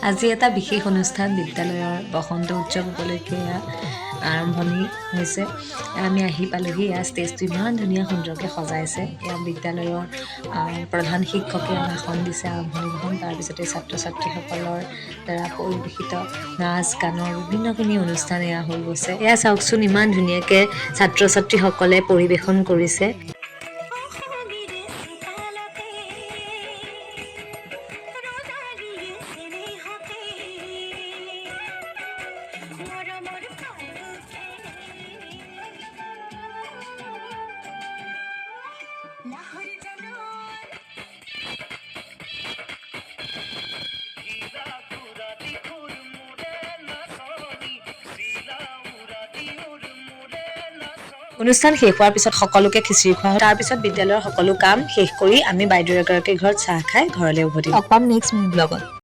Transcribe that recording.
আজি এটা বিশেষ অনুষ্ঠান, বিদ্যালয়ৰ বসন্ত উৎসৱ উপলক্ষে এয়া আৰম্ভণি হৈছে। আমি আহি পালোহি। এয়া ষ্টেজটো ইমান ধুনীয়া সুন্দৰকৈ সজাইছে। এয়া বিদ্যালয়ৰ প্ৰধান শিক্ষকে ভাষণ দিছে, আৰম্ভণি ভাষণ। তাৰপিছতে ছাত্ৰ ছাত্ৰীসকলৰ দ্বাৰা পৰিৱেশিত নাচ গানৰ বিভিন্নখিনি অনুষ্ঠান এয়া হৈ গৈছে। এয়া চাওকচোন, ইমান ধুনীয়াকৈ ছাত্ৰ ছাত্ৰীসকলে পৰিৱেশন কৰিছে। অসমীৰে চোতালতে ৰ'দালিয়ে চেনেহতে মৰমৰ পালকে লাহৰ জানৰ। অনুষ্ঠান শেষ হোৱাৰ পিছত সকলোকে খিচিৰি খোৱা হ'ল। তাৰপিছত বিদ্যালয়ৰ সকলো কাম শেষ কৰি আমি বাইদেউ এগৰাকীৰ ঘৰত চাহ খাই ঘৰলৈ উভতিলোঁ। লগ পাম নেক্সট মোৰ ব্লগত।